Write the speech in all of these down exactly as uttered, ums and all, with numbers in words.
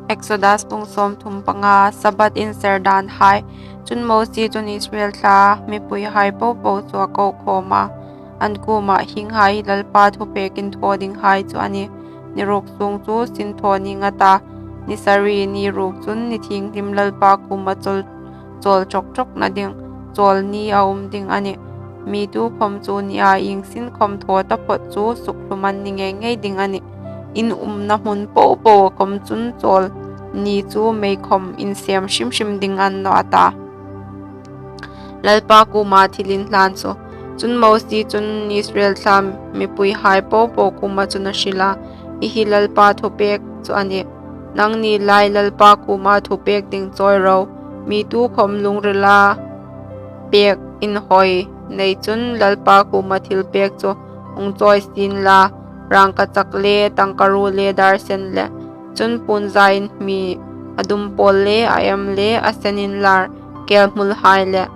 Exodus bung sawmthum panga. Sabbath inser dan hai. Chun Mosie chun Israel thla mipuihai popo chu a ko khawm a, an kuomah, Hienghai hi Lalpa thupek inthaw dinghai chu a nih. Ni ruk sung chu sin thaw ning a ta, ni sari ni ruk chun ni thienghlim Lalpa kuoma chawl, chawl chawk chawkna ding, chawl ni a um ding a nih. Mi tukhawm chu nia ieng sin khawm thaw taphawt chu sukhlum an ni ngei ngei ding a nih. In umna hmun popo khawm chun chawl ni chu mei khawm insem hrim hrim ding a ni nawh, a ta. Lalpa kuoma thil inhlan chu. Chun Mosie chun Israel thla mipuihai popo kuoma chun a hril a, Hi hi Lalpa thupek chu a nih. Nangni lai Lalpa kuoma thupek ding chawi ro. Mi tukhawm lungrila pek inhawi nei chun Lalpa kuoma thilpek chu hung chawi sien la, rangkachak le, tangkaruo le, darsen le. Chun puonza inhmi, a dum pawl le, a em le, a sen inlar, kelhmulhai le,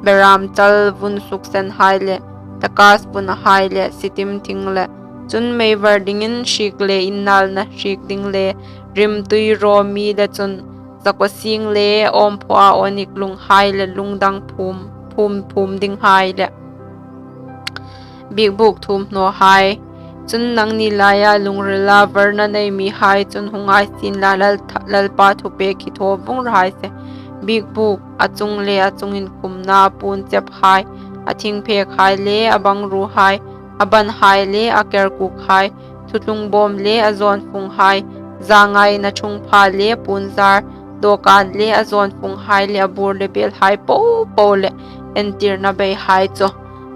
beram chal vun suksenhai le, takas vunhai le, sitim thing le. Chun meivar dingin hriek le, innalna hriek ding le, rimtui raw mi le chun, zakawsing le, awmphawa onik lunghai le, lungdang phum, phum, phum dinghai le, biekbuk thum hnawhai. Chun nangni laia lungrila varna nei mihai chun hung ngai sien la, Lal, Lalpa thupek hi thaw vung raw hai se. Biekbuk a chung le a chung inkhumna puon chephai, a thingphekhai le a bangruhai, a banhai le a kerkukhai, thuthlung bawm le a zawnfunghai, zangaina thungpha le puonzar, dawkan le a zawnfunghai le a bur le belhai popo le entirna beihai chu.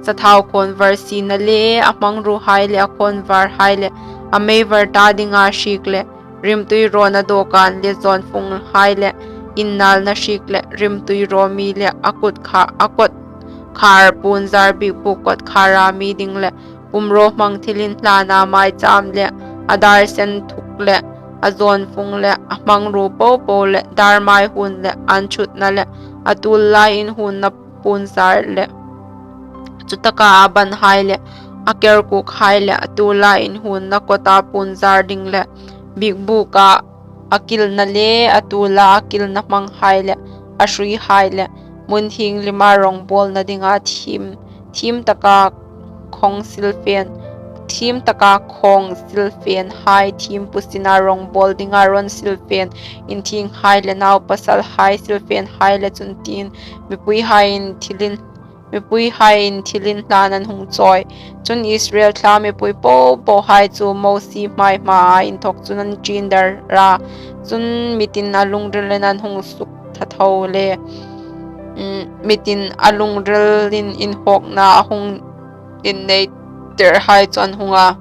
Sathau khawnvar sina le a hmangruhai le a khawnvarhai le a meivar ta dinga hriek le, rimtui rawna dawkan le zawnfunghai le, innalna hriek le, rimtui raw mi le a kut kha, a kawtkhar puonzar biekbuk kawtkhara mi ding le, pumraw hmang thil inhlana maicham le, a darsen thuk le, a zawnfung le, a hmangruo popo le, darmai hun le, an thutna le, a tuollai inhunna puonzar le, chutaka a banhai le, a kerkukhai le, a tuollai inhunna kawta puonzar ding le, biekbuka a kilna le, a tuola a kilna hmanghai le, a hruihai le, hmun hieng lima rongbawlna dinga thiem, thiem taka khawng silfen, thiem taka khawng silfenhai, thiem pusina rongbawl dinga rawn silfen inthienghai le, naupasalhai silfenhai le, chun tin mipuihaiin thil in, mipuihaiin thil inhlan an hung chawi. Chun Israel thla mipui popohai chu Mosie hmai hmaa inthawk chun an ṭin dar a. Chun mitin a lungrilin an hung suk thatho le, mm, mitin a lungrilin inhawkna a hung inneitirhai chu an hung a.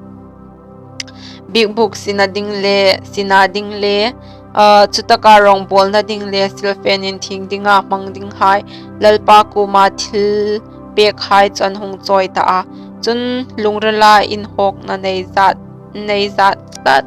Biekbuk sina ding le, sina ding le, ah, chutaka rongbawlna ding le, silfen inthieng dinga hmang dinghai, Lalpa kuoma thil pekhai chu an hung chawi ta a. Chun lungrila inhawkna nei zat, nei zat tlat,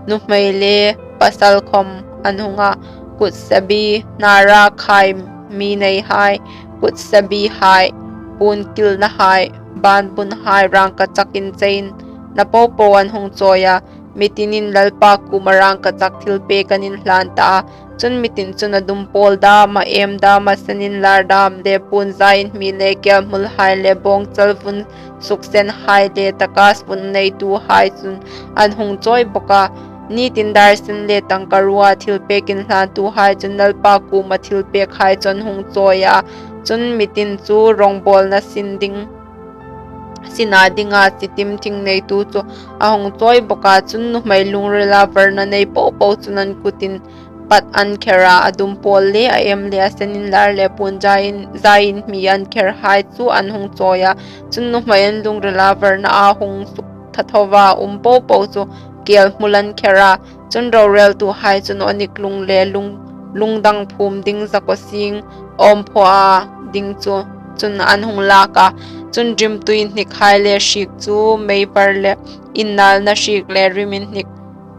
nuhmei le pasal khawm an hung a, kutsabi, hnara khai mi neihai, kutsabihai, puon kilnahai, banbunhai, rangkachak incheina popo an hung chawi a, mitinin Lalpa kuoma rangkachak thilpek an inhlan ta a. Chun mitin chun a dum pawl dam, a em dam, a sen inlar dam le, puonza inhmi le, kelhmulhai le, bawngchal vun suksenhai le, takas vun neituhai chun an hung chawi bawk a. Nitin darsen le tangkaruoa thilpek inhlantuhai chun Lalpa kuoma thilpekhai chu an hung chawi a. Chun mitin chu rongbawlna sin ding, sina dinga sitim thing neitu chu a hung chawi bawk a. Chun nuhmei lungrila varna nei popo chun an kutin pat an kher a, a dum pawl le, a em le, a sen inlar le, puonza in, za inhmi an kherhai chu an hung chawi a. Chun nuhmei an lungrila varna a hung suk thathova um popo chu kelhmul an kher a. Chun roreltuhai chun onik lung le lung, lungdang phum ding zakawsing awmphawa ding chu chun an hung lak a. Chun rimtui hnikhai le hriek chu meivar le, innalna hriek le rim inhnik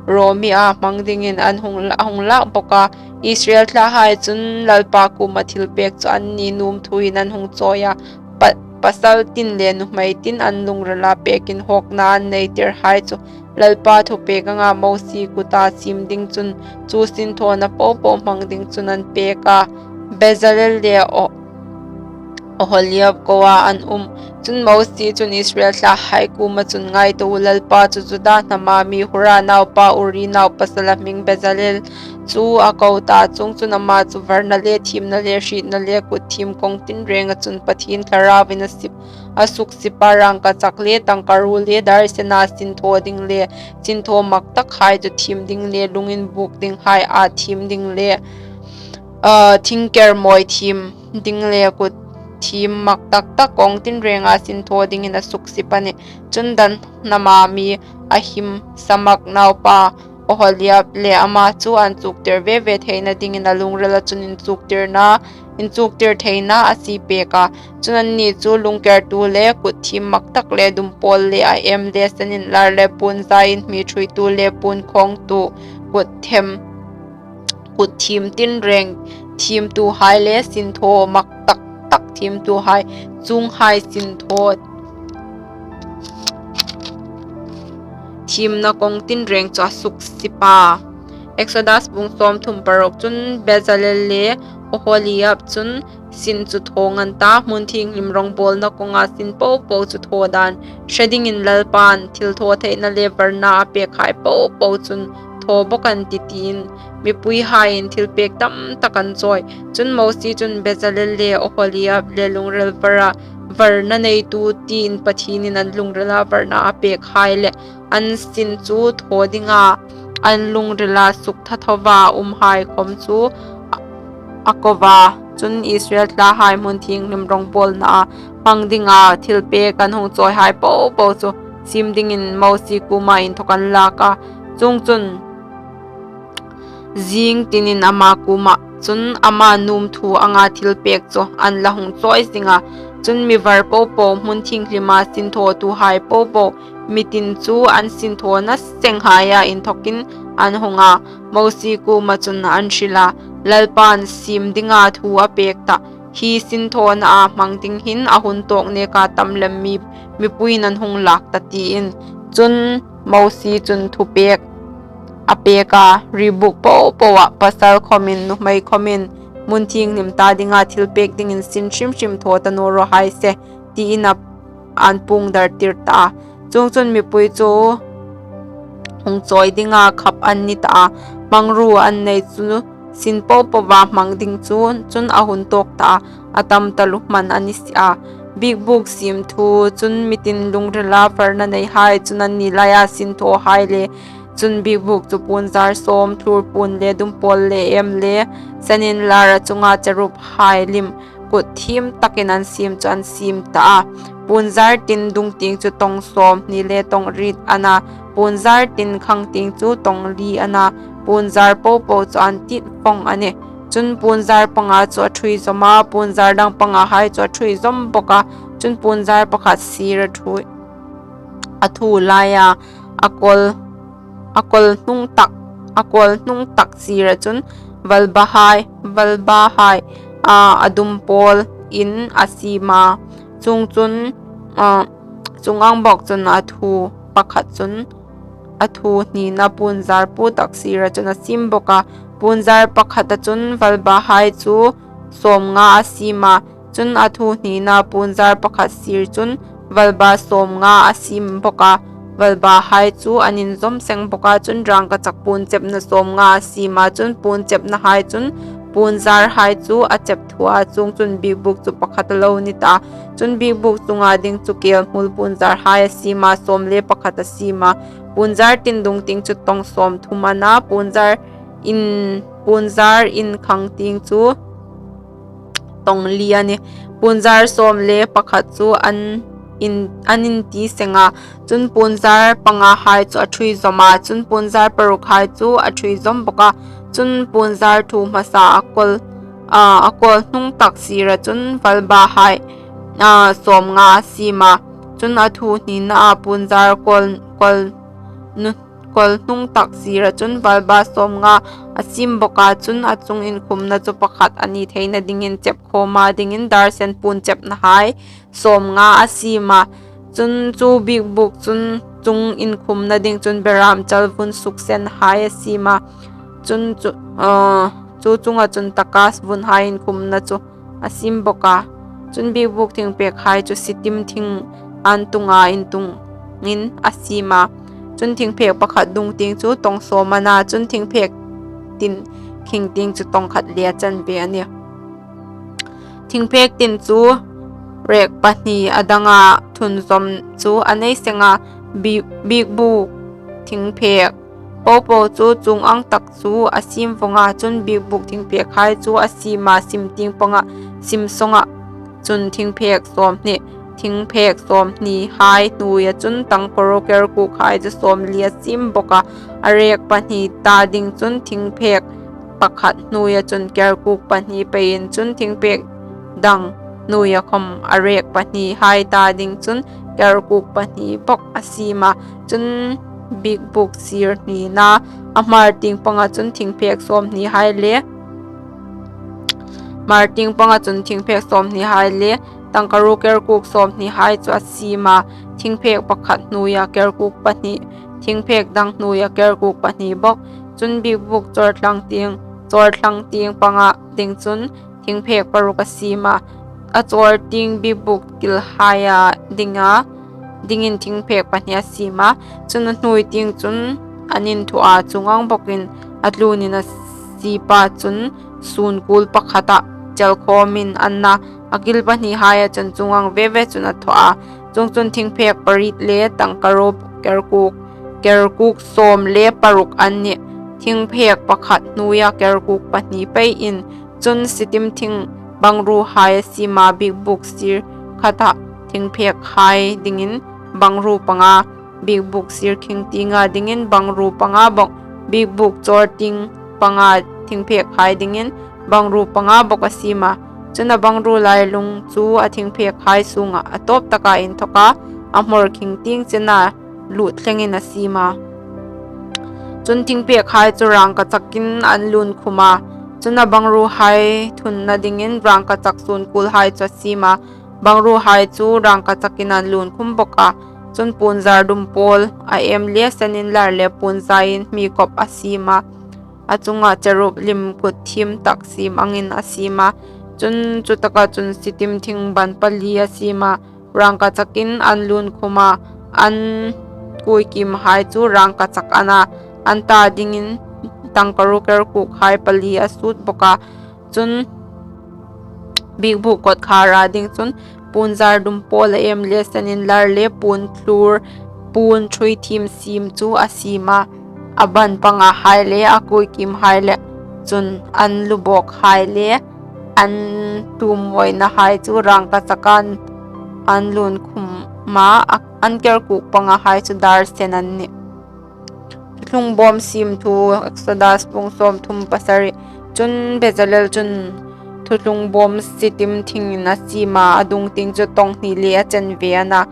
raw mi a hmang dingin an hung, a hung lak bawk a. Israel thlahai chun Lalpa kuoma thilpek chu anni nuom thuin an hung chawi a. Pa, pasal tin le nuhmei tin an lungrila pek inhawkna an neitirhai chu Lalpa thupêk anga Mosie kuta siem ding chun, chu sinthawna po po hmang ding chun an pêk a. Bezalel le O- Oholiab koa an um. Chun Mosie chun Israel thlahai kuoma chun, Ngaituo u, Lalpa chu Juda hnama mi Hur naupa, Uri naupa pasal a hming Bezalel chu a ko ta. Chuongchun ama chu varna le thiemna le hrietna le kut thiem kawng tinrenga chun Pathien Thlarauin a sip, a suksip a, rangkachak le tangkaruo le darsena sinthaw ding le, sinthaw mak takhai chu thiem ding le, lung inbuk dinghai a thiem ding le, a, thingker mawi thiem ding le, kut thiem mak tak tak kawng tinrenga sinthaw dingin a suksip a nih. Chun Dan hnama mi Ahisamak naupa Oholiab le ama chu an chuktir ve ve theina dingin a lungrila chun inchuktirna, inchuktir theina a sie pêk a. Chun anni chu lungkertu le kut thiem mak tak le dumpawl le a em le senin lar le puon zain hmi thuitu le puon khawngtu, kut them, kut thiem tinreng thiemtuhai le sinthaw mak tak tak thiemtuhai, chuonghai sinthaw thiemna kawng tinreng chu a suksip a. Exodus bung sawmthum paruk. Chun Bezalel le Oholiab chun sin chu thaw nghan ta, hmun thienghlim rongbawlna kawnga sin po po chu thaw dan hre dingin Lalpan thilthawtheina le varna a pêkhai po po chun thaw bawk an tih, tiin mipuihaiin thilpêk tam tak an chawi. Chun Mosie chun Bezalel le Oholiab le lungril vara varna neitu tiin Pathienin an lungrila varna a pêkhai le an sin chu thaw dinga an lungrila suk thathova umhai khawm chu a, a ko a. Chun Israel thlahai hmun thienghlim rongbawlnaa hmang dinga thilpêk an hung chawihai po po chu siem dingin Mosie kuoma inthawk an lak a. Chuongchun zing tinin ama kuoma chun ama nuom thu anga thilpêk chu an la hung chawi zing a. Chun mi var po po, hmun thienghlima sinthawtuhai po po, mi tin chu an sinthawna senghaia inthawkin an hung a. Mosie kuoma chun an hril a, Lalpan siem dinga thu a pêk tah, hi sinthawnaa hmang ding hin a hun tawk neka tam lem mi, mipuiin an hung lak ta, tiin. Chun Mosie chun thupêk a pêk a, ri buk po poa pasal khawmin, nuhmei khawmin, hmun thienghlim ta dinga thilpêk dingin sin hrim hrim thaw ta naw raw hai se, tiin a, an puong dartir ta a. Chuongchun mipui chu hung chawi dinga khap an ni ta a, hmangruo an nei chu sin po poa hmang ding chu, chun a hun tawk ta a, a tam taluo hman a ni si a. Biekbuk siem thu chun mi tin lungrila varna neihai chun an ni laia sinthawhai le, chun biekbuk chu puonzar sawm, thlur puon le dumpawl le em le senin lar a chunga cherubhai lim kut thiem takin an siem chu an siem ta a. Puonzar tin dung tieng chu tawng sawmhni le tawng riet a na, puonzar tin khang tieng chu tawng li a na, puonzar po po chu an tit fawng a nih. Chun puonzar panga chu a ṭhui zawm a, puonzar dang pangahai chu a ṭhui zawm bawk a. Chun puonzar pakhat sir a ṭhu, a ṭhu laia, a kawl, a kawl hnung tak, a kawl hnung tak sira chun valbahai, valbahai, a, a dumpawlin a siem a. Chuongchun, a, chuong ang bawk chun a ṭhu pakhat chun, a ṭhu hnina puonzar po tak sira chun a siem bawk a. Puonzar pakhata chun valbahai chu sawmnga a siem a. Chun a ṭhu hnina puonzar pakhat sir chun valba sawmnga a siem bawk a. Valbahai chu an inzawm seng bawk a. Chun rangkachak puon chepna sawmnga a siem a. Chun puon chepnahai chun puonzarhai chu a chep thua. Chuongchun biekbuk chu pakhat a lo ni ta. Chun biekbuk chunga ding chu kelhmul puonzarhai a siem a, sawm le pakhat a siem a. Puonzar tin dung tieng chu tawng sawmthum a na, puonzar in, puonzar in khang tieng chu tawng li a nih. Puonzar sawm le pakhat chu an in, an inti seng a. Chun puonzar pangahai chu a ṭhui zawm a. Chun puonzar parukhai chu a ṭhui zawm bawk a. Chun puonzar ṭhu hmasa a kawl, a, a kawl hnung tak sira chun valbahai, a, sawmnga a siem a. Chun a ṭhu hnina a puonzar kawl, kawl nu, kawl hnung tak sira chun valba sawmnga a siem bawk a. Chun a chung inkhumna chu pakhat a ni theina dingin chep khawma dingin darsen puon chepnahai sawmnga a siem a. Chun chu biekbuk chun chung inkhumna ding chun berâmchal vun suksenhai a siem a. Chun chu, a, chu chunga chun takas vunhai inkhumna chu a siem bawk a. Chun biekbûk thingpêkhai chu Sittim thing ân tunga intungin a siem a. Chun thingpêk pakhat dung tieng chu tawng sâwm a na, chun thingpêk tin khing tieng chu tawng khat le a chanve a nih. Thingpêk tin chu rêk pahni a danga thun zawm chu a nei seng a, bi-, biekbûk thingpêk po po chu chuong ang tak chu a siem vawng a. Chun biekbûk thingpêkhai chu a siem a, sim tieng panga, sim sawngah chun thingpêk sâwmhni, thingpêk sâwmhnihai hnuoia chun tangkaraw kerkuokhai chu sâwmli a siem bawk a. A rêk pahni ta ding chun thingpêk pakhat hnuoia chun kerkuok pahni peiin chun thingpêk dang hnuoia khawm a rêk pahnihai ta ding chun kerkuok pahni bawk a siem a. Chun biekbûk sîr hnina, a hmar tieng panga chun thingpêk sâwmhnihai le, hmar tieng panga chun thingpêk sâwmhnihai le tangkaraw kerkuok sâwmhnihai chu a siem a, thingpêk pakhat hnuoia kerkuok pahni, thingpêk dang hnuoia kerkuok pahni bawk. Chun biekbûk chawrthlang tieng, chawrthlang tieng panga ding chun thingpêk paruk a siem a. A chawr tieng biekbûk kilhaia dinga, dingin thingpêk pahni a siem a. Chun a hnuoi tieng chun an inthuah a, chuong ang bawkin a tluonin a sîpa chun sûnkuol pakhata chelkhâwmin an na, a kil pahnihaia chun chuong ang ve ve chun a thaw a. Chuongchun thingpêk pariet le tangkaraw kerkuok, kerkuok sâwm le paruk an nih. Thingpêk pakhat hnuoia kerkuok pahni peiin chun Sittim thing bangruhai a siem a, biekbûk sîr khata thingpêkhai dingin bangru panga, biekbûk sîr khing tienga dingin bangru panga bawk, biekbûk chawr tieng panga thingpêkhai dingin bangru panga bawk a siem a. Chun a bangru lailung chu a thingpêkhai sûngah a tâwp taka inthawk a, a hmawr khing tieng chena lût thlengin a siem a. Chun thingpêkhai chu rângkachakin an lûnkhum a. Chun a bangruhai thunna dingin rângkachak sûnkuolhai chu a siem a. Bangruhai chu rângkachakin an lûnkhum bawk a. Chun puonzâr dumpâwl a êm le sen inlar le puonzâiin hmi kawp a siem a. A chunga cherub lim kut thiem tak siem angin a siem a. Chun chutaka chun Sittim thing ban pali a siem a. Rângkachakin an lûnkhum a. An kuoikimhai chu rângkachak a na, an ta dingin tangkaraw kerkuokhai pali a suot bawk a. Chun biekbûk kawtkhâra ding chun puonzâr dumpâwl a êm le sen inlar le puon thlûr, puon ṭhuoithiem siem chu a siem a. A ban pangahai le a kuoikimhai le chun an lubawkhai le an tumnawinahai chu rângkachakin an lûnkhum a, an kerkuok pangahai chu dâr sen an nih. Thuthlung bâwm siem thu, Exodus bung sâwmthum pasari. Chun Bezalel chun thuthlung bâwm Sittim thingin a siem a, a dung tieng chu tawng hni le a chanve a na,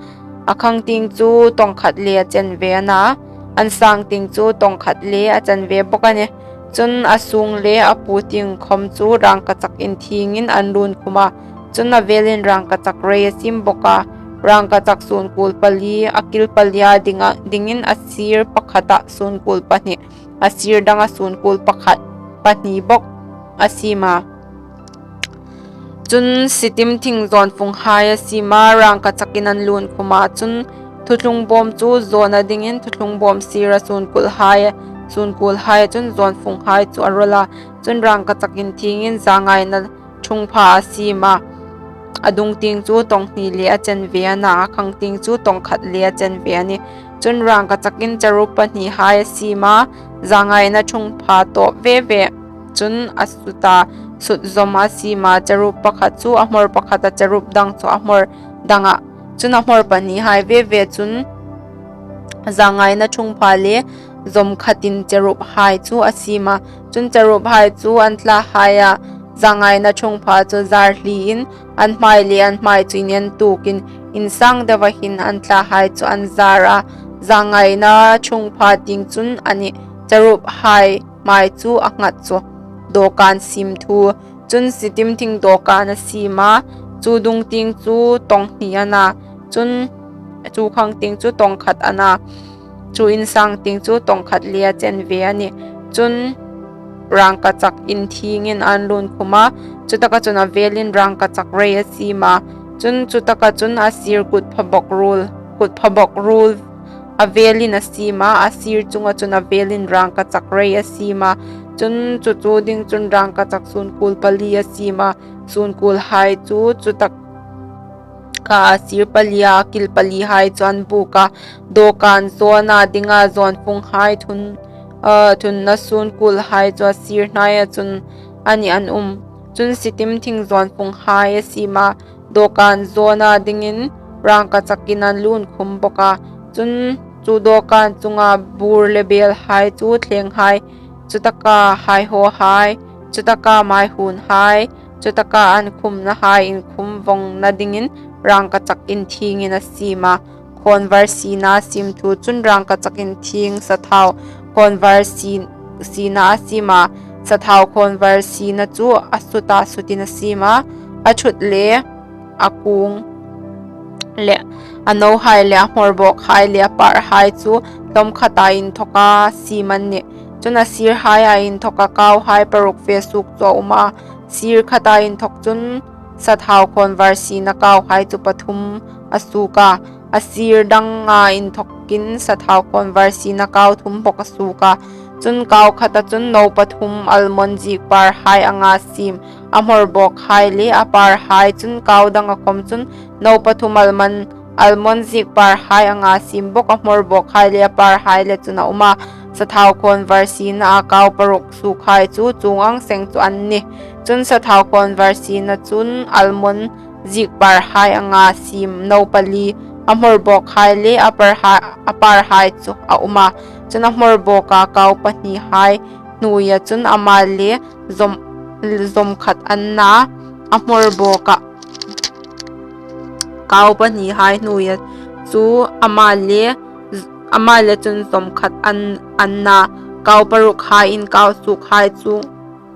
a khang tieng chu tawng khat le a chanve a na, an sâng tieng chu tawng khat le a chanve bawk a nih. Chun a sûng le a puo tieng khawm chu rângkachak inthiengin an lûnkhum a. Chun a vêlin rângkachak rei a siem bawk a, rângkachak sûnkuol pali, a kil palia dinga, dingin a sîr pakhata sûnkuol pahni, a sîr danga sûnkuol pakhat, pahni bawk a siem a. Chun Sittim thing zâwnfunghai a siem a, rângkachakin an lûnkhum a. Chun thuthlung bâwm chu zâwna dingin thuthlung bâwm sîra sûnkuolhai, sûnkuolhaia chun zâwnfunghai chu a rawl a. Chun rângkachak inthiengin zângaina ṭhungpha a siem a, a dung tieng chu tawng hni le a chanve a na, a khang tieng chu tawng khat le a chanve a nih. Chun rângkachakin cherub pahnihai a siem a, zângaina ṭhungpha tâwp ve ve chun a sut a, sut zawm a siem a, cherub pakhat chu a hmawr pakhata, cherub dang chu a hmawr danga. Chun a hmawr pahnihai ve ve chun zângaina ṭhungpha le zawm khatin cherubhai chu a siem a. Chun cherubhai chu an thlahaia zângaina ṭhungpha chu zâr hliin an hmai le an hmai chu inen tuokin, insâng deua hin an thlahai chu an zâr a. Zângaina ṭhungpha tieng chun a nih, cherubhai hmai chu a nghat chu. Dawkân siem thu. Chun Sittim thing dawkân a siem a, chu dung tieng chu tawng hni a na. Chun chu khang tieng chu tawng khat a na, chu insang tieng chu tawng khat le a chenve a nih. Chun rangkachak inthiengin an lun khum a, chutaka chun a velin rangkachak rei a siem a. Chun chutaka chun a sir kut phabawk ruol, kut phabawk ruol a velin a siem a, a sir chunga chun a velin rangkachak rei a siem a. Chun chu chu ding chun rangkachak sunkul pali a siem a, sunkulhai chu chutaka a sir pali a, a kil palihai chu an buk a, dawkan zawna dinga zawnfunghai thun, a, thunna sunkulhai chu a sir hnaia chun a nih an um. Chun sitim thing zawnfunghai a siem a, dawkan zawna dingin rangkachakin an lun khum bawk a. Chun chu dawkan chunga bur le belhai chu thlenghai, chutaka haihawhai, chutaka maihunhai, chutaka an khumnahai inkhum vawngna dingin rangkachak inthiengin a siem a. Khawnvar siena a siem thu chun rangkachak inthieng sathau khawnvar si-, siena a siem a, sathau khawnvar siena chu a suta sutin a siem a, a thut le a kung le a nohai le a hmawrbawkhai le a parhai chu hlawm khata inthoka siem an nih. Chun a sirhaia inthoka kauhai paruk fe suok chu a um a, sir khata inthok chun sathau khawnvar siena kauhai chu pathum a suok a, a sir danga inthokin sathau khawnvar siena kau thum bawk a suok a. Chun kau khata chun no pathum almond zikparhai anga siem, a hmawrbawkhai le a parhai chun kau danga khom chun no pathum almond, almond zikparhai anga siem bawk, a hmawrbawkhai le a parhai le chun a um a. Sathau khawnvar siena a kau paruk suokhai chu chuong ang seng chu an nih. Chun sathau khawnvar siena chun almond zikparhai anga siem no pali, a hmawrbawkhai le a parha-, a parhai chu a um a. Chun a hmawrbawka kau pahnihai hnuoia chun ama le zawm, zawm khat an na, a hmawrbawka kau pahnihai hnuoia chu ama le, ama le chun zawm khat an, an na, kau parukhai inkau suokhai chu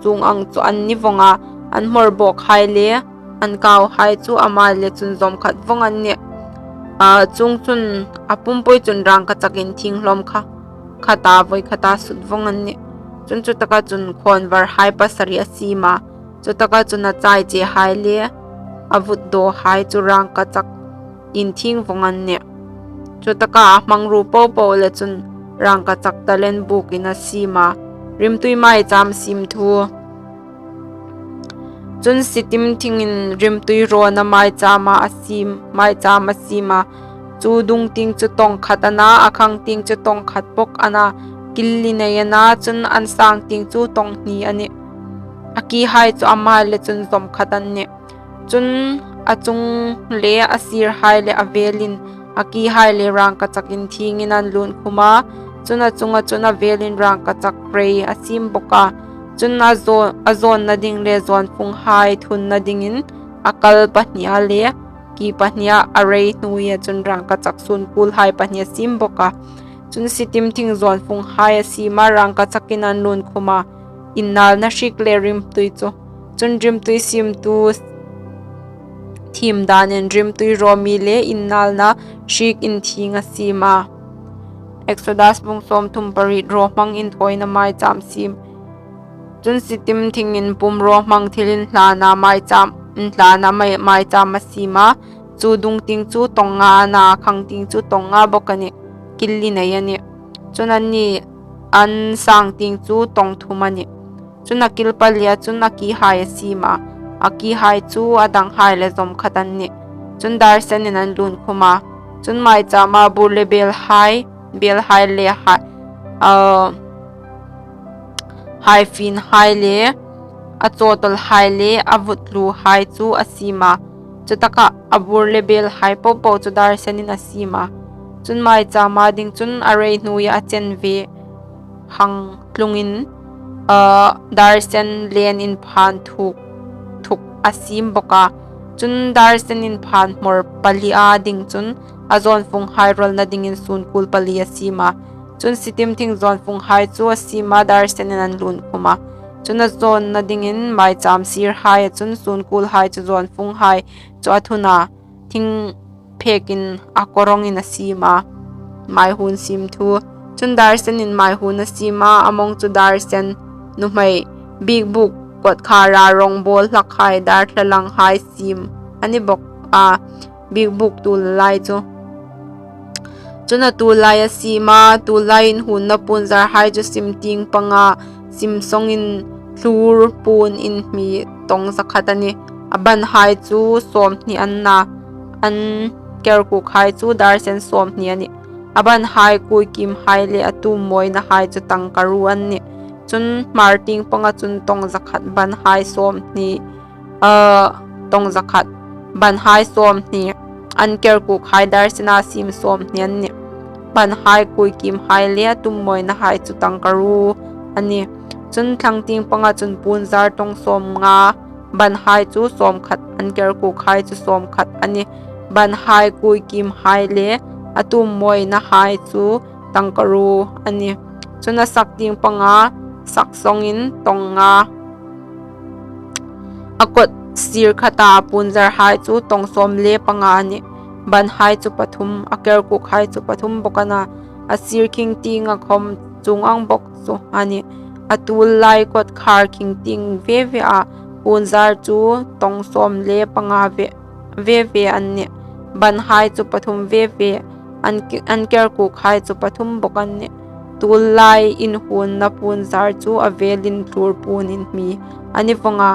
chuong ang chu an ni vawng a, an hmawrbawkhai le an kauhai chu ama le chun zawm khat vawng an nih. A, chuong chun a pumpui chun rangkachak inthieng hlawm kha, khata vawi khata sut vawng an nih. Chun chutaka chun khawnvarhai pasari a siem a, chutaka chun a chaichehai le a vutdawhai chu rangkachak inthieng vawng an nih. Chutaka a hmangruo popo le chun rangkachak talen bukin a siem a. Rimtui maicham siem thu. Chun sitim thingin rimtui rawna maichama a siem, maicham a siem a. Chu dung tieng chu tawng khat a na, a khang tieng chu tawng khat bawk a na, kil li nei a na, chun an sang tieng chu tawng hni a nih. A kihai chu ama le chun zawm khat an nih. Chun a chung le a sirhai le a velin a kihai le rangkachak inthiengin an lun khum a. Chun a chunga chun a velin rangkachak rei a siem bawk a. Chun a zaw-, a zawnna ding le zawnfunghai thunna dingin a kal pahnia le ki pahnia a rei hnuoia chun rangkachak sunkulhai pahni a siem bawk a. Chun sitim thing zawnfunghai a siem a, rangkachakin an lun khum a, innalna hrik le rimtui chu. Chun rimtui siemtu thiem danin rimtui raw mi le innalna hrik inthieng a siem a. Exodus bung sawmthum pariet, rawhmang inthawina maicham siem. Chun sitim thingin pumrawhmang thil inhlana maicham, inhlana mai, maicham a siem a, chu dung tieng chu tawng nga a na, khang tieng chu tawng nga bawk a nih, kil li nei a nih. Chun anni an sang tieng chu tawng thum a nih. Chun a kil palia chun a kihai a siem a, a kihai chu a danghai le zawm khat an nih. Chun dar senin an lun khum a. Chun maichama bur le belhai, belhai le hai, a, hai finhai le, a chawtawlhai le, a vutluhai chu a siem a. Chutaka a bur le belhai popo chu dar senin a siem a. Chun maichama ding chun a rei hnuoia a chenve hang tlungin, a, dar sen len inphan thuk, thuk a siem bawk a. Chun dar sen inphan hmawr palia ding chun a zawnfunghai rawlna dingin sunkul pali a siem a. Chun sitim thing zawnfunghai chu a siem a, dar senin an lun khum a. Chun a zawnna dingin maicham sirhaia chun sunkulhai chu zawnfunghai chu a thun a. Thing phekin a kawrawngin a siem a. Maihun siem thu. Chun dar senin maihun a siem a, a mawng chu dar sen, nuhmei, biekbuk kawtkhara rawngbawl hlakhai, dar thlalanghai siem a ni bawk a, biekbuk tullai chu. Chun a tullai a siem a, tullai inhuonna puonzarhai chu sim tieng panga, sim sawngin thlur puon inhmi tawng zakhat a nih. A banhai chu sawmhni an na, an kerkukhai chu dar sen sawmhni a nih. A banhai kuoikimhai le a tummawinahai chu tangkaruo an nih. Chun hmar tieng panga chun tawng zakhat banhai sawmhni, a, tawng zakhat, banhai sawmhni, an kerkukhai dar sena siem sawmhni an nih. Banhai kuoikimhai le a tummawinahai chu tangkaruo a nih. Chun thlang tieng panga chun puonzar tawng sawmnga, banhai chu sawmkhat, an kerkukhai chu sawmkhat a nih. Banhai kuoikimhai le a tummawinahai chu tangkaruo a nih. Chun a sak tieng panga, sak sawngin tawng nga, a kawt sir khata puonzarhai chu tawng sawm le panga a nih. Banhai chu pathum, a kerkukhai chu pathum bawk a na, a sir khing tienga khawm chuong ang bawk chu a nih. A tullai kawtkhar khing tieng ve ve a, puonzar chu tawng sawm le panga ve, ve ve an nih. Banhai chu pathum ve ve, an ki-, an kerkukhai chu pathum bawk an nih. Tullai inhuonna puonzar chu a velin thlur puon inhmi a ni vawng a.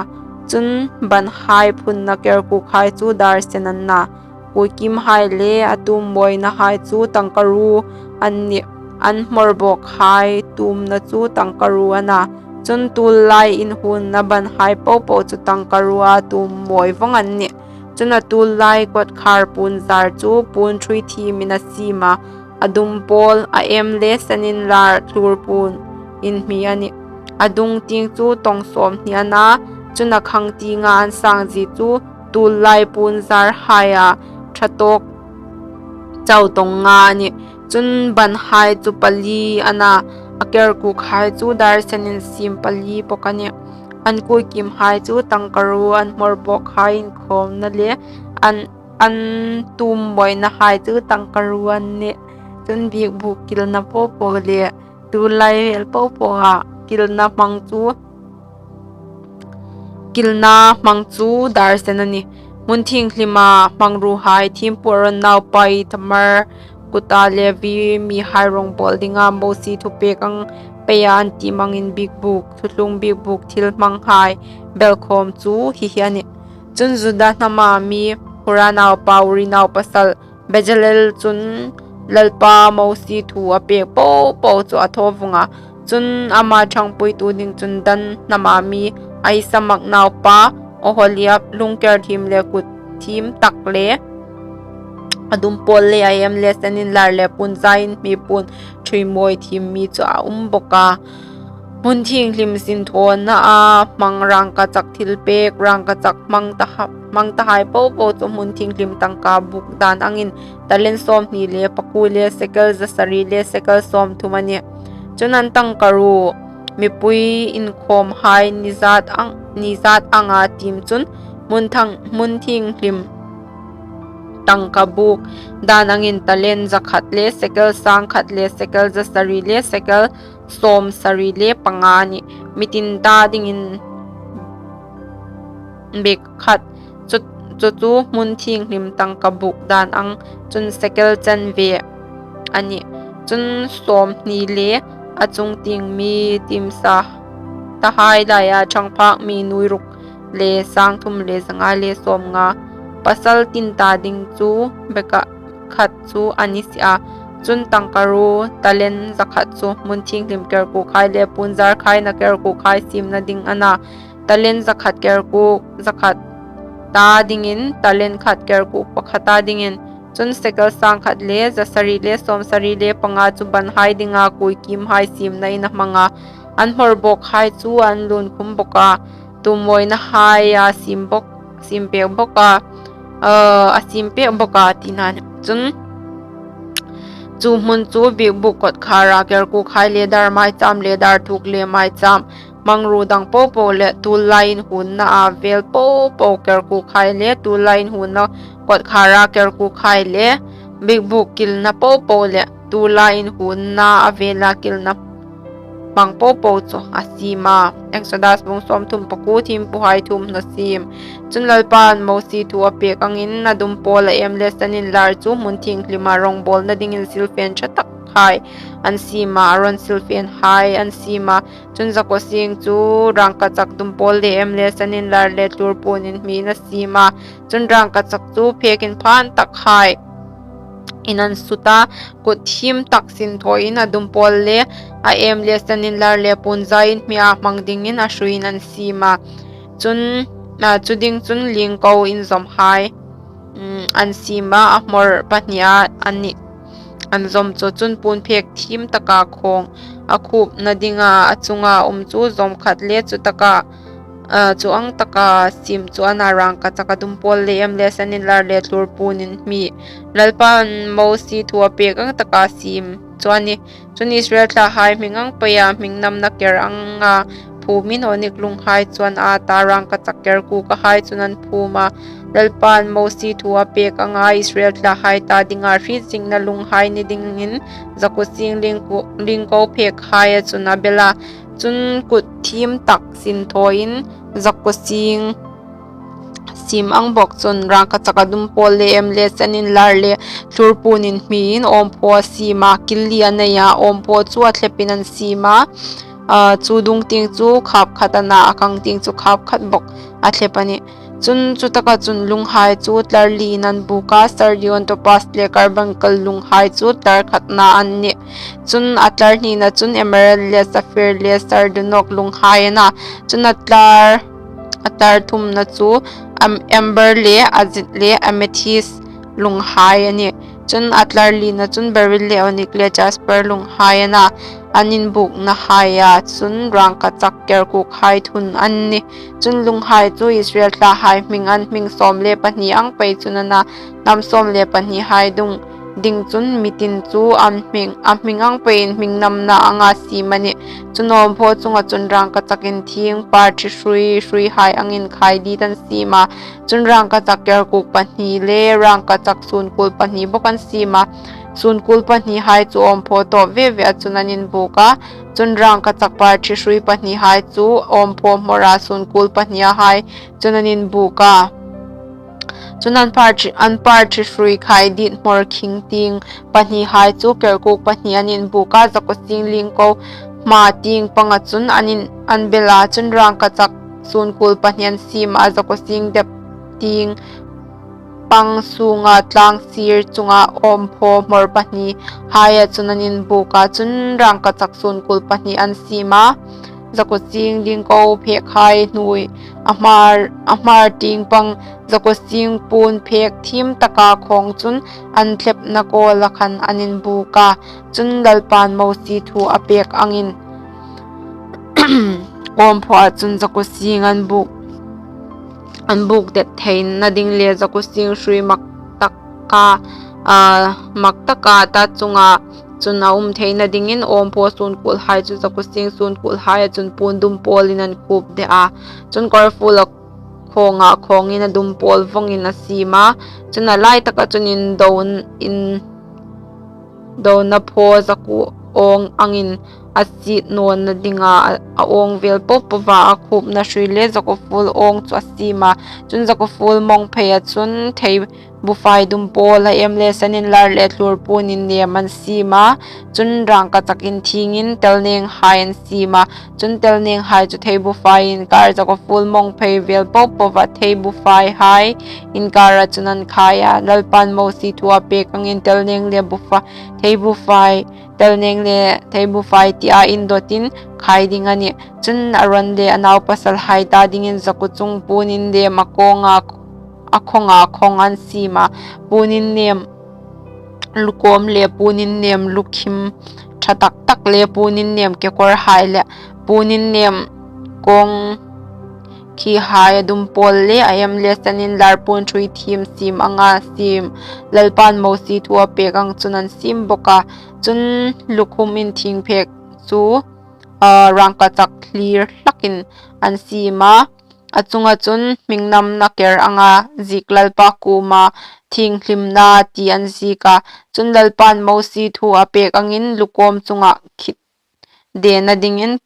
Chun banhai phunna kerkukhai chu dar sen an na, kuoikimhai le a tummawinahai chu tangkaruo an nih. An hmawrbawkhai tumna chu tangkaruo a na. Chun tullai inhuonna banhai popo chu tangkaruo a tummawi vawng an nih. Chun a tullai kawtkhar puonzar chu puon ṭhui thiemin a siem a, a dum pawl, a em le senin lar thlur puon inhmi a nih. A dung tieng chu tawng sawmhni a na, chun a khang tienga an sangzie chu tullai puonzarhaia ṭha tawk chau tawng nga a nih. Chun banhai chu pali a na, a kerkukhai chu dar senin siem pali bawk a nih. An kuoikimhai chu tangkaruo, an hmawrbawkhai inkhawmna le an, an tummawinahai chu tangkaruo an nih. Chun biekbuk kilna popo le tullai vel popoa kilna hmang chu, kilna hmang chu dar sen a nih. Hmun thienghlima hmangruohai, thiempu Aron naupa Ithamar kuta Levi mihai rawngbawl dinga Mosie thupek ang peia an tiem angin biekbuk, thuthlung biekbuk thil hmanghai belkhawm chu hi hi a nih. Chun Juda hnama mi Hur naupa Uri naupasal Bezalel chun Lalpa Mosie thu a pek popo chu a thaw vawng a. Chun ama ṭhangpuitu ding chun Dan hnama mi Ahisamak naupa Oholiab, lungker thiem le kut thiem tak le a dum pawl le a em le senin lar le puonzar inhmi puon ṭhuoimawi thiem mi chu a um bawk a. Hmun thienghlim sinthawnaa hmang rangkachak thilpek, rangkachak hmang ta ha-, hmang tahai popo chu hmun thienghlim tangka buk dan angin talent sawmhni le pakuo le sekel zasari le sekel sawmthum a nih. Chun an tangkaruo mipui inkhawmhai nizat ang, nizat anga tiem chun hmun thang, hmun thienghlim tangka buk dan angin talent zakhat le sekel sangkhat le sekel zasari le sekel sawmsari le panga a nih. Mi tin ta dingin bek khat chu, chu chu hmun thienghlim tangka buk dan ang chun sekel chanve a nih. Chun sawmhni le a chungtieng mi tiemsa tahai laia ṭhangphak mi nuoi ruk le sangthum le zanga le sawmnga, pasal tin ta ding chu bek khat chu a ni si a. Chun tangkaruo talent zakhat chu hmun thienghlim kerkukhai le puonzarkhaina kerkukhai siemna ding a na. Talent zakhat kerkuk zakhat ta dingin, talent khat kerkuk pakhat ta dingin, chun sekel sangkhat le zasari le sawmsari le panga chu banhai dinga kuoikimhai siemnain a hmang a. An hmawrbawkhai chu an lunkhum bawk a, tummawihaia siem bawk, siem pek bawk a, a, a siem pek bawk a tina. Chun chu hmun chu biekbuk kawtkhara kerkukhai le dar maicham le dar thuk le maicham hmangruo dang popo le, tulai inhuonna a vêl popo kerkuokhai le, tulai inhuonna kawtkhâra kerkuokhai le, biekbûk kilna popo le, tulai inhuonna a vêla kilna hmang popo chu a siem a. Exodus bung sâwmthum pakuo, thiempuhai thuomhnaw siem. Chun Lalpain Mosie thu a pêk angin, a dum pâwl a êm le san inlâr chu hmun inthieng hlima rawngbâwlna dingin silfên ṭhatakhai an siem a, Aron silfênhai an siem a. Chun zakawsieng chu rângkachak dum pâwl le êm le san inlâr le thlûr puon inhmiin a siem a. Chun rângkachak chu phêk inphântakhai in an sut a, kut thiem tak sinthawin a dum pâwl le, a êm le san inlâr le puonzai inhmia hmang dingin a hruiin an siem a. Chun, chu ding chun lingko inzawmhai an siem a, a hmawr pahnia an zawm chu. Chun puon phêk thiem taka khâwng a khuopna dinga a chunga um chu zawmkhat le chu ang taka siem chu a na, rângkachak a dum pâwl le êm le san inlâr le thlûr puon inhmi, Lalpain Mosie thu a pêk ang taka siem chu a nih. Chun Israel thlahai hming ang peia hmingnamna ker anga phumin onik lunghai chu an ât a, rângkachak kerkuokahai chun an phûm a. Lalpain Mosie thu a pêk anga Israel thlahai ta dinga hriet zingna lunghai ni dingin zakawsieng lingko phêkhaia chun a bel a. Chun kut thiem tak sinthawin zakawsieng siem ang bawk chun rângkachak a dum pâwl le êm le san inlâr le thlûr puon inhmiin âwmphaw a siem a, kil li a nei a, âwmphaw chu a thlepin an siem a. Chu dung tieng chu khâp khat a na, a kang tieng chu khâp khat bawk a thlep a nih. Chun chutaka chun lunghai chu tlar liin an bûk a, sardion, topas le karbunkel lunghai chu tlar khatna an nih. Chun a tlar hnina chun emerald le saphir le sardonok lunghai a na. Chun a tlar thumna chu amber le azit le amethyst lunghai a nih. Chun a tlar lina chun beryl le onik le jasper lunghai a na. An inbûknahaia chun rângkachak kerkuokhai thun an nih. Chun lunghai chu Israel thlahai hming an hming sâwm le pahni ang pei chun a na, hnam sâwm le pahnihai ding chun mi tin chu a hming ang peiin hmingnamna anga siem a nih. Chun âwmphaw chunga chun rângkachak inthieng par ṭhi hrui hruihai angin khai dit an siem a. Chun rângkachak kerkuok pahni le rângkachak sûnkuol pahni bawk an siem a. Sûnkuol pahnihai chu âwmphaw tâwp ve vea chun an inbûk a. Chun rângkachak par ṭhi hrui pahnihai chu âwmphaw hmawra sûnkuol pahnihai chun an inbûk a. Chun an par ṭhi hrui khai dit hmawr khing tieng pahnihai chu kerkuok pahni an inbûk a, zakawsieng lingko hma tieng panga chun an bel a. Chun rângkachak sûnkuol pahni an siem a, zakawsieng dep tieng pang sûnga tlâng sîr chunga âwmphaw hmawr pahnihaia chun an inbûk a. Chun rângkachak sûnkuol pahni an siem a, zakawsieng lingko phêkhai hnuoi a hmar tieng pang zakawsieng puon phêk thiem taka khâwng chun an thlepna kâwla khan an inbûk a. Chun Lalpain Mosie thu a pêk angin âwmphawa chun zakawsieng an bûk det theina ding le zakawsieng hrui mak taka ta chunga chun a um theina dingin âwmphaw sûnkuolhai chu zakawsieng sûnkuolhaia chun puon dum pâwlin an khuop de a. Chun kawrfuol a khâwnga khâwngin a dum pâwl vawngin a siem a. Chun a lai taka chun indona phaw zakuo âwng angin a siet nawna dinga a âwng vêl po poa a khuopna hrui le zakawfuol âwng chu a siem a. Chun zakawfuol mawngpheia chun thei bufai dum pâwl a êm le san inlâr le thlûr puon innêm an siem a. Chun rângkachak inthiengin telnênghai an siem a. Chun telnênghai chu thei bufai inkâr zakawfuol mawngphei vêl po poa thei bufaihai inkâra chun an khai a. Lalpain Mosie thu a pêk angin telnêng le thei bufai, telnêng le thei bufai tia indawtin khai ding a nih. Chun Aron le a naupasalhai ta dingin zakuo chung puon innêm a kâwnga khâwnga khâwng an siem a. Puon innêm lukâwm le puon innêm lukhim ṭha tak tak le puon innêm kekawrhai le puon innêm kâwng khihai a dum pâwl le a êm le san inlâr puon hrui thiem siem anga siem Lalpain Mosie thu a pêk ang chun an siem bawk a. Chun lukhum inthieng phêk chu rângkachak hlir hlakin an siem a. A chunga chun hmingnamna ker anga ziek Lalpa kuoma, ‘Inthieng hlimna,’ ti an ziek a. Chun, Lalpain Mosie thu a pêk angin lukâwm chunga khitdêna dingin